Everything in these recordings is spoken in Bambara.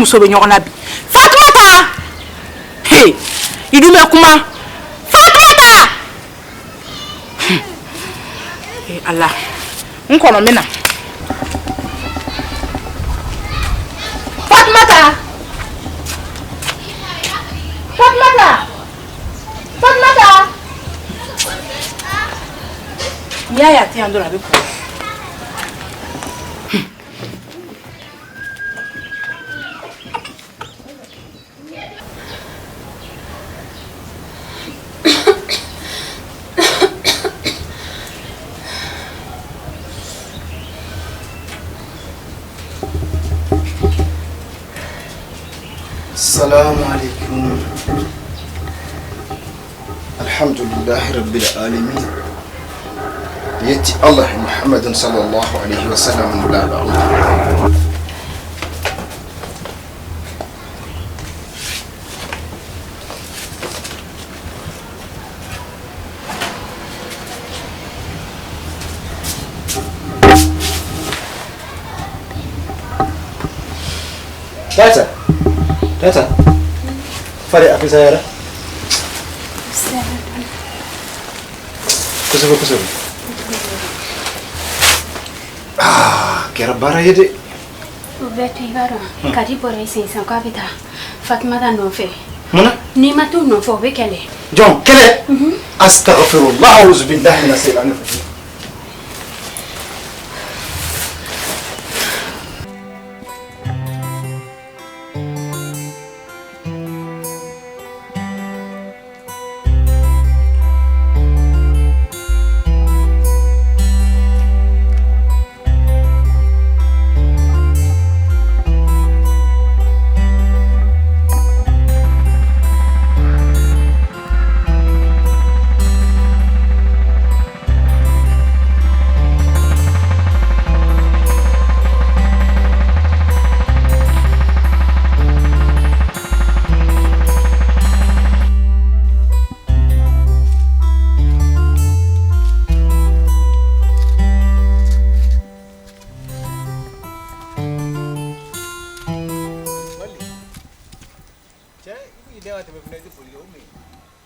muso bɛ ɲɔgɔn na bi. Fatumata, he, i dun bɛ kuma. Fatumata, ee Ala, n kɔnɔ, n bɛ na. Fatumata, Fatumata, Fatumata. N'i y'a ye a tɛ yan dɔrɔn, a bɛ ko. Salamu alaikum. Alhamdulillahi rabbil alamin. Yetti Allah Muhammadin sallallahu alaihi wasallam nulaɗo Allah. Tata, tata, fare a fisa yara? Kosɛbɛ kosɛbɛ. Ah, kɛra baara ye dɛ. O bɛɛ to, i b'a dɔn, Kadi bɔra i sen sisan k'a bɛ taa Fatumata nɔfɛ. Mun na? N'i ma t'u nɔfɛ, o bɛ kɛlɛ. Jɔn kɛlɛ? Astaghfirullah, auzu billahi minash shaitani rajim.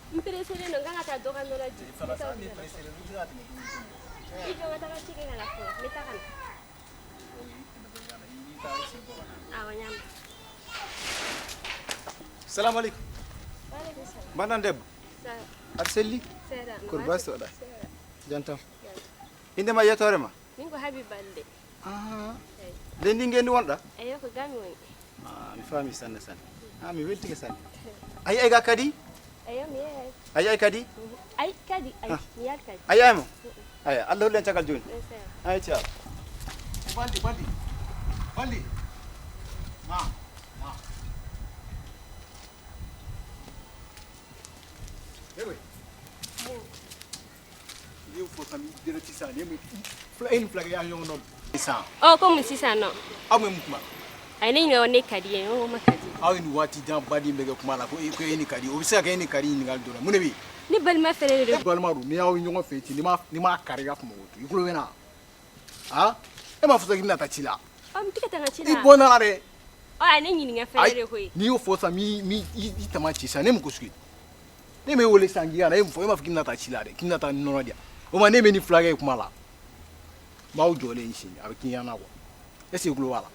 N pereselen don, n kan ka taa dɔ ka nɔnɔ di. I jɔ, n ka taa ci kɛ ka na fɔlɔ, n bɛ taa ka na. Awɔ, n y'a mɛn. Salamu aleykum. Mbaɗɗon debbo? Aɗa selli? Kono basi waɗa jantam. Indema, yettore ma? Min ko Habi Balde. Leydi ndi ngendi wonɗa? Eyo, ko gami woni. Mi faami sanne sanne. Ha, mi weltike sanne. A yiyay ga kadi? Eyo, mi yeyay. A yiyay kadi? Ay kadi, ay mi yal kadi. A yiyaymo? Aya, Allah hollu en caggal joni. Ay ciao. Baldi, baldi, baldi, ma ma. Ewe. Ni fo sami direct sisan ni fila e ni fila kɛ y'a ɲɔgɔn dɔn sisan. Ɔ, ko mun sisan nɔ? Aw bɛ mun kuma? A ye ne ɲininka, ne ka di ye, n ko ma ka di. Aw ye nin waati jan baden bɛɛ kɛ kuma la ko e ni ka di, o bɛ se ka kɛ e ni ka di ɲininkali dɔ la, mun de bɛ yen? Ne balima fɛnɛ de don. E balima don, n'i y'aw ye ɲɔgɔn fɛ ten, n'i m'a kari i ka kuma o to i tulo bɛ na. Ah, e m'a fɔ sisan k'i bɛna taa ci la? Ɔ, n tɛ ka taa n ka ci la. I bɔ na la dɛ. Ɔ, a ye ne ɲininka fɛnɛ de koyi. N'i y'o fɔ sisan, mi i tama ci sisan, ne mun ko sugu ye? Ne m'e wele sisan k'i ka na, e mun fɔ? E m'a fɔ k'i bɛna taa ci la dɛ, k'i bɛna taa nɔnɔ di yan. O ma ne bɛ ni fulakɛ ye kuma la. N b'aw jɔlen sini, a bɛ k'i ɲɛna quoi. Est ce que i tulo b'a la?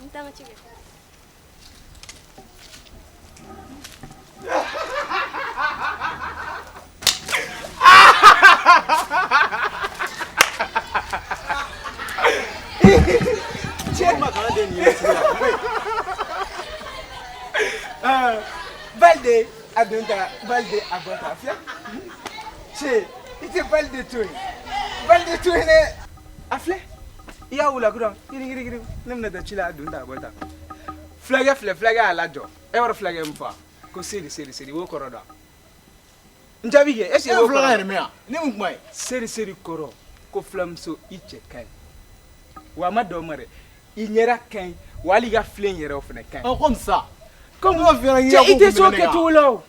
N taa n ka ci kɛ. Cɛ ma kana den nin ye sugu la. Balde a don ta, Balde a bɔ ta, filɛ cɛ, i tɛ Balde to yen, Balde to yen dɛ. A filɛ, i y'a wula kura kirikirikiri, ne bɛna taa ci la, a don ta, a bɔ ta. Fulakɛ filɛ, fulakɛ y'a lajɔ. E b'a dɔn fulakɛ mun fɔ? Ko seri seri seri, i b'o kɔrɔ dɔn? N jaabi kɛ, est ce que i b'o kɔrɔ dɔn? Dɔn? Yɛrɛ mɛn yan, ne mun kuma ye? Seri seri kɔrɔ ko filamuso, i cɛ ka ɲi wa, a ma dan o ma dɛ, i ɲɛda ka ɲi wa, hali i ka filen yɛrɛ, o fana ka ɲi. Ɔ, comme ça. Comme N'o f'i ɲɛna k'i cɛ, ka i ko tɛ se o kun bɛ ne kan. kɛcogo la o.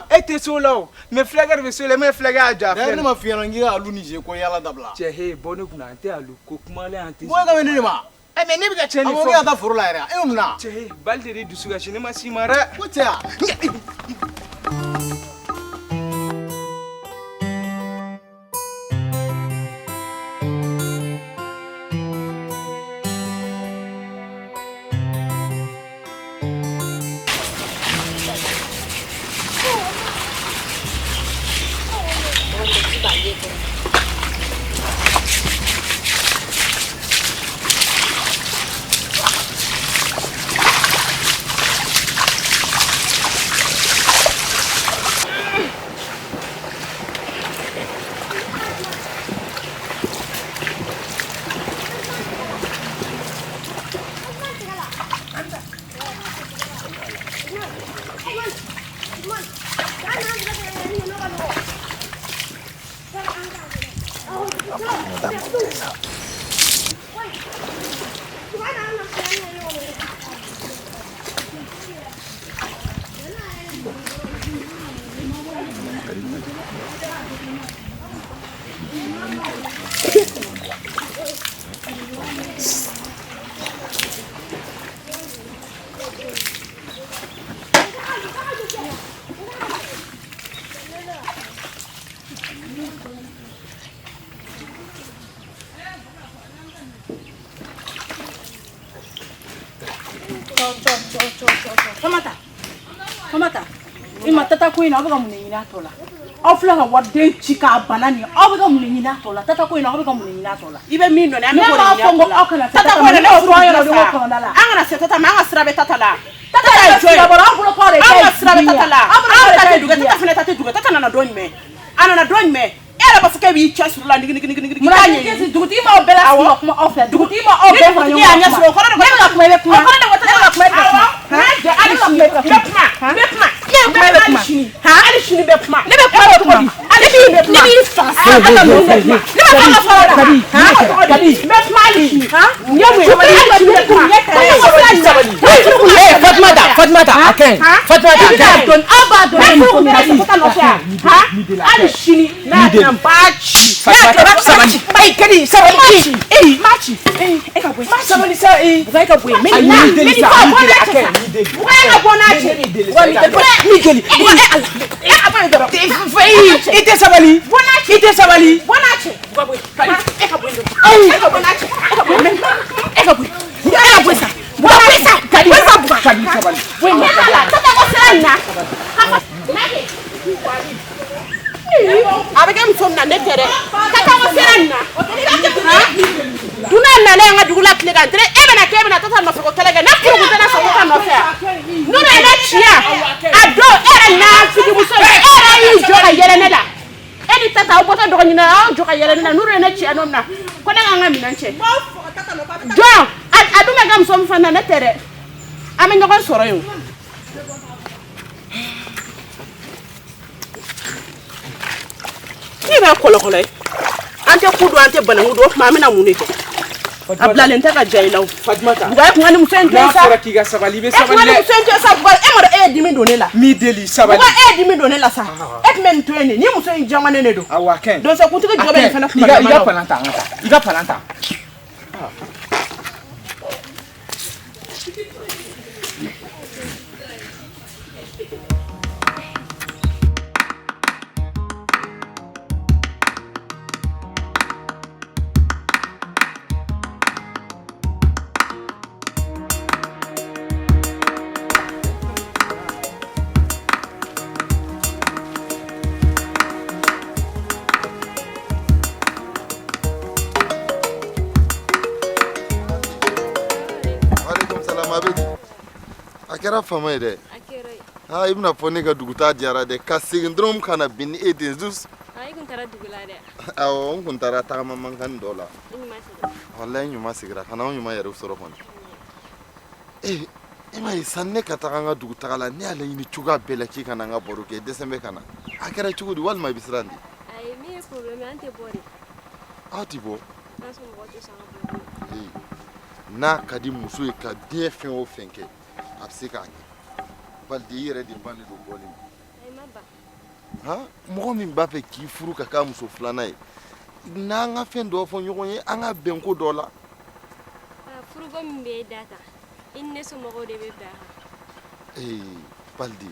E tɛ se o la o, mais fulakɛ de bɛ se o la, mais fulakɛ y'a jɔ a filɛ. Ne ma f'i ɲɛna k'i ka alu ni ze ko yala dabila. Cɛ, he, bɔ ne kunna, an tɛ alu ko kuma la, an tɛ. Bɔ e ka bɛ ne de ma. Ɛ mais ne bɛ ka cɛ A nin ko k'e ka fɔ. taa foro la yɛrɛ, e y'o mun na? Cɛ, Balde de dusu kasi, ne ma s'i ma dɛ. Ko cɛ ya. Famata, Famata, i ma tata ko in na aw bɛ ka mun de ɲini a tɔ la? Aw filɛ ka wariden ci k'a bana nin, aw bɛ ka mun de ɲini a tɔ la? Tata ko in na aw bɛ ka mun de ɲini a tɔ la? I bɛ min dɔn an bɛ Ne k'o de m'a ɲini fɔ a n ko tɔ la. aw kana se Tata tata ko ma, in na ne ne y'o furu fɔ aw ɲɛna yɔrɔ don sa. kɔnɔna la. An kana se tata ma, an ka sira bɛ tata la. Tata Tata ye ye jɔn ye? sira bɔra, aw bolo k'aw de An ta ye ka sira bɛ dugutigi tata ye. la. Aw bolo An k'aw de ta ta tɛ ye dugɛ, dugutigi tata ye. fana ta tɛ dugɛ. Tata nana don jumɛn? A nana don jumɛn? E yɛrɛ b'a fɔ k'e b'i cɛ siri la nigi nigi nigi nigi. Munna K'a ɲɛɲini. dugutigi m'aw bɛɛ lasigi ka kuma aw fɛ? Dugutigi ma aw Ni bɛɛ fara dugutigi ɲɔgɔn y'a kan ɲɛ kuma. sɔrɔ, o kɔrɔ de ko Ne bɛ ka kuma, i bɛ kuma. O kɔrɔ de ko Ne bɛ ka kuma, i bɛ ka kuma. Awɔ. Hali Ne bɛ ka sini, kuma, i bɛ ka n bɛ kuma, kuma. n bɛ kuma. Ne bɛ kuma, i bɛ Hali kuma. sini, hali sini n bɛ kuma. Ne bɛ kuma, i bɛ kuma. Hali sini n bɛ kuma. Ne b'i faga sa. Ala n'o bɛ kuma. Ne bɛ kuma fɔlɔ la. Kadi, Han? Kadi. N bɛ kuma hali sini. N ye mun ye? Hali sini n bɛ kuma. Sabali. Eh, Fatumata, Fatumata, a ka ɲi. Fatumata, a ka ɲi. Aw b'a dɔn Ne ne furu muso min bɛ na. tata nɔfɛ yan. Hali sini n'a tɛna n b'a ci. Fatumata, sabali. Ayi, Kadi, sabali. Ee, ma ci. E ka bɔ yen. Sabali sa, ee. Buga e ka bɔ yen. Ayi, n b'i deli sa, n b'i deli, a ka ɲi, n b'i deli. Buga e ka bɔ n'a cɛ. Ne b'i deli sa, i ka n b'i deli. Buga e ala. E a bɔ yen dɔrɔn. I tɛ sabali. Bɔ n'a cɛ. I tɛ sabali. Bɔ n'a cɛ. Buga bɔ yen. E ka bɔ yen dɔrɔn. E ka bɔ n'a cɛ. E ka bɔ yen. E ka bɔ yen. E ka bɔ yen sa. Buga bɔ yen sa. Kadi, Bɔ yen sa, Buga. Kadi, sabali. Bɔ yen. Tata ko sira nin na. A bɛ kɛ muso min na ne tɛ dɛ. Tata ko sira nin na. Dunan nalen an ka dugu la tile kan dɛrɛ, e bɛna k'e bɛna tata nɔfɛ ko kɛlɛ kɛ, ne furu kun tɛ ne sɔn tata nɔfɛ yan. Ninnu ye ne ci yan. A don e yɛrɛ nafigimuso e yɛrɛ y'i jɔ ka yɛlɛ ne la. E ni tata aw bɔtɔ dɔgɔ ɲini na, aw jɔ ka yɛlɛ ne la. Ninnu ye ne ci yan don min na, ko ne ka n ka minɛn cɛ. Jɔn a dun bɛ kɛ muso min fana na, ne tɛ dɛ. An bɛ ɲɔgɔn sɔrɔ yen o. Ne bɛ kɔlɔkɔlɔ ye. An tɛ ku dɔn, an tɛ bananku dɔn, o tuma an bɛna mun de kɛ? A bilalen tɛ ka ja i la o. Fatumata. Buga e kun ka nin muso in to yen N'a sa. fɔra k'i ka sabali, i bɛ E kun ka sabali nin dɛ. muso in to yen sa, Buga. E ma dɔn e ye dimi don ne la. N b'i deli, sabali. Buga e ye dimi don ne la sa. E tun bɛ nin to yen de, ni muso in jamanen de don. Awɔ, a ka ɲi. Donsokuntigi jɔ bɛ nin fana I kuma ka i dama ka na o. palan ta, an ka taa. I ka palan ta. Aleykum salam, a bɛ di? A kɛra fama ye dɛ. A kɛra ye. Aa, i bɛna fɔ ne ka dugutaa diyara dɛ, ka segin dɔrɔn ka na bin ni e den juste. Ah, i kun taara dugu la dɛ. Awɔ, n kun taara tagama mankan dɔ la. I ɲuman seginna. Walayi, n ɲuman seginna ka na, anw ɲuman yɛrɛ sɔrɔ kɔni. Ee, e ma ye sanni ne ka taga an ka dugutaga la, ne y'a laɲini cogoya bɛɛ la k'i ka na an ka baro kɛ, dɛsɛ bɛ ka na. A kɛra cogo di, walima i bɛ siran de? Ayi, min ye problème ye, an tɛ bɔ de. Aw tɛ bɔ? An somɔgɔw tɛ sɔn an ka bɔ. Ee, n'a ka di muso ye ka diɲɛ fɛn o fɛn kɛ, a bɛ se k'a kɛ. Balide, i yɛrɛ de bannen don bɔli ma. Ayi, ma ban. Han, mɔgɔ min b'a fɛ k'i furu ka k'a muso filanan ye, n'an ka fɛn dɔ fɔ ɲɔgɔn ye, an ka bɛn ko dɔ la. Ah, Furuko min bɛ e da tan, i ni ne somɔgɔw de bɛ bɛn a kan. Ee Balde,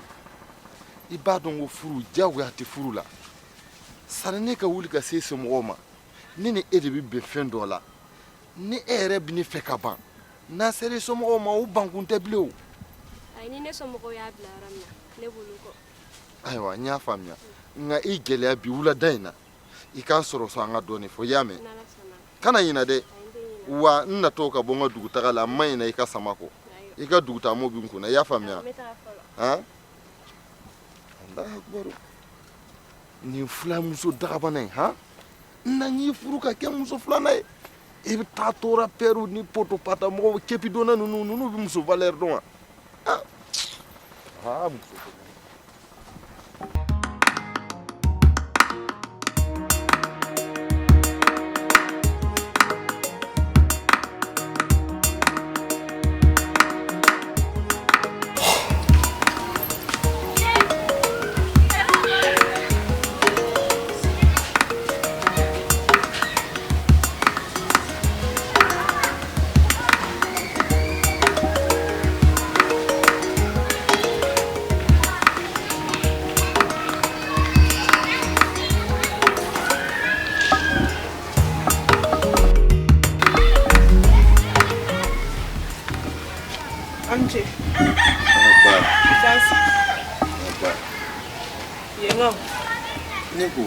i b'a dɔn ko furu diyagoya tɛ furu la. Sani ne ka wuli ka se somɔgɔw ma, ne ni e de bɛ bɛn fɛn dɔ la. Ni e yɛrɛ bɛ ne fɛ ka ban, n'an sera i somɔgɔw ma, o bankun tɛ bilen o. Ayi, ni ne somɔgɔw y'a bila yɔrɔ min na, ne b'olu kɔ. Ayiwa, n y'a faamuya. Nka i gɛlɛya bi wulada in na, i k'an sɔrɔ so an ka dɔɔnin fɔ, i y'a mɛn? Kana ɲina dɛ. Wa n natɔ ka bɔ n ka dugutaga la, n ma ɲina i ka sama kɔ. I ka dugutaamo bɛ n kunna, i y'a faamuya? Han? Alahu akibaru. Nin filamuso dagabana in, han? N na y'i furu ka kɛ muso filanan ye. I bɛ taa tora pɛriw ni poto pata mɔgɔw cɛpidonna ninnu bɛ muso valeur dɔn wa? Ah, muso. Anje. Yengaw. Ne ko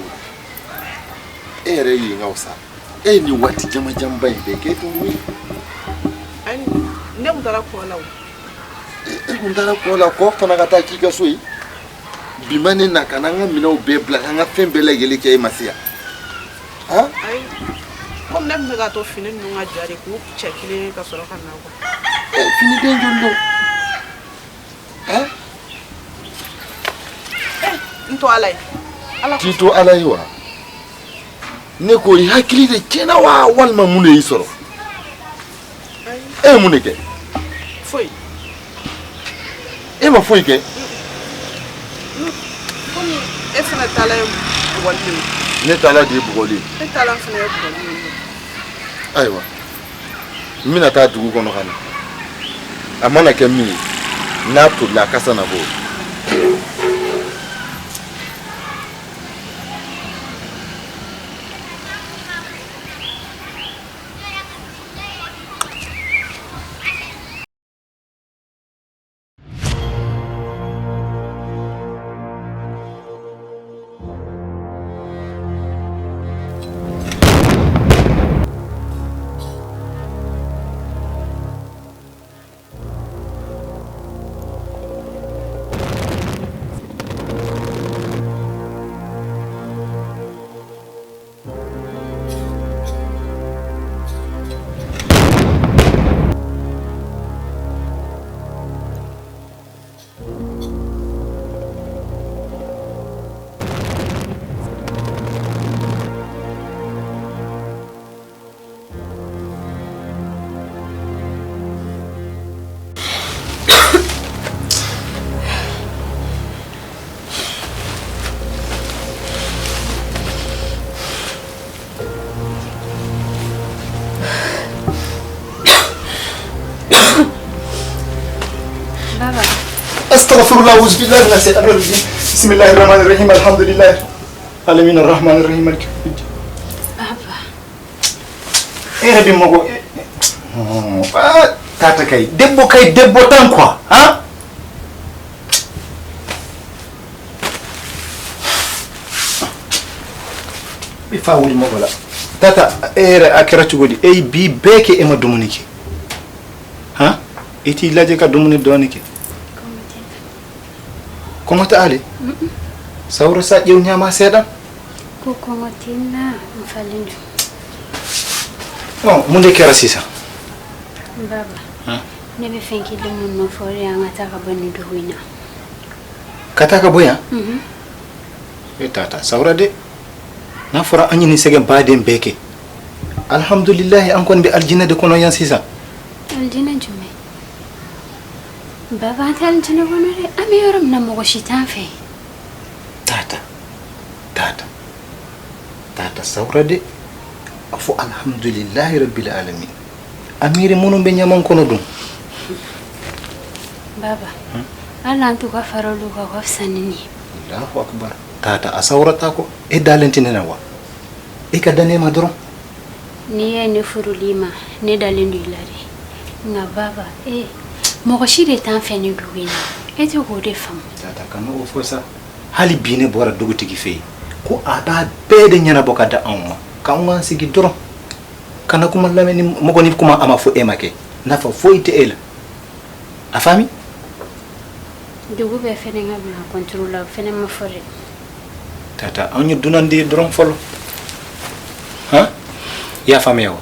e yɛrɛ yengaw sa, e ye nin waati jamajanba in bɛɛ kɛ e tun wuli. Ayi, ne kun taara kɔ la o. E kun taara kɔ la, kɔ fana ka taa k'i ka so ye. Bi ma ne na ka na an ka minɛnw bɛɛ bila, k'an ka fɛn bɛɛ lajɛlen kɛ e ma se yan. Han? Ayi, komi ne tun bɛ k'a to fini ninnu ka ja de k'u cɛ kelen ka sɔrɔ ka na quoi. Fini den joli don? Han? N to Ala ye. K'i to Ala ye wa? Ne ko i hakili de tiɲɛna wa walima mun de y'i sɔrɔ? E ye mun de kɛ? Foyi. E ma foyi kɛ? Komi e fana taala ye bugɔli de ye. Ne taala de ye bugɔli ye. E taala fana ye bugɔli ye. Ayiwa, n bɛna taa dugu kɔnɔ ka na. A mana kɛ min ye, n'a tolila a kasa na bɔ. أستغفر الله أعوذ بالله من الشيطان الرجيم بسم الله الرحمن الرحيم الحمد لله العالمين الرحمن الرحيم مالك يوم الدين. Baba. Eh rabi mago. Tata kai debbo kai debbo tan quoi ha? Bi fa wuli mago la. Tata ere akira cogo di e bi bɛɛ kɛ e ma dumuni kɛ. Ha? E t'i lajɛ ka dumuni dɔɔni kɛ. Kɔngɔ tɛ ale? Sawura sa ƴeew ñaamaa seeɗa. Ko kɔngɔ tɛ n na, n falen don. Bon, mun de kɛra sisan? Baba, ne bɛ fɛn kelen mun nɔfɛ o de y'an ka taa ka bɔ nin dugu in na. Ka taa ka bɔ yan? E tata sawura de. N'a fɔra an ye nin sɛgɛn baden bɛɛ kɛ. Alhamdulilahi an kɔni bɛ alijinɛ de kɔnɔ yan sisan. Alijinɛ jumɛn? Baba an tɛ alijinɛ kɔnɔ dɛ. An bɛ yɔrɔ min na mɔgɔ si t'an fɛ. Tata, tata, tata sawura de. A fɔ alhamdulilahi rabbil alamin. A miiri minnu bɛ ɲaman kɔnɔ dun. Baba, hali an t'u ka fara olu kan, o ka fisa ni nin ye. Allahu akbar. Tata, a sawurata ko e dalen tɛ ne na wa? E ka da ne ma dɔrɔn. N'i ye ne furuli ma, ne dalen don i la de. Nka baba, e mɔgɔ si de t'an fɛ nin dugu in na. E tɛ k'o de faamu. Tata, kana o fɔ sa. Hali bi ne bɔra dugutigi fɛ yen ko a b'a bɛɛ de ɲɛnabɔ ka da anw ma, k'anw k'an sigi dɔrɔn, kana kuma lamɛn ni mɔgɔ ni kuma a ma fɔ e ma kɛ nafa foyi tɛ e la. A faami. Dugu bɛɛ fɛnɛ ka bila kɔnturu la, o fɛnɛ ma fɔ dɛ. Tata, anw ye dunan de ye dɔrɔn fɔlɔ. Han, i y'a faamuya wa?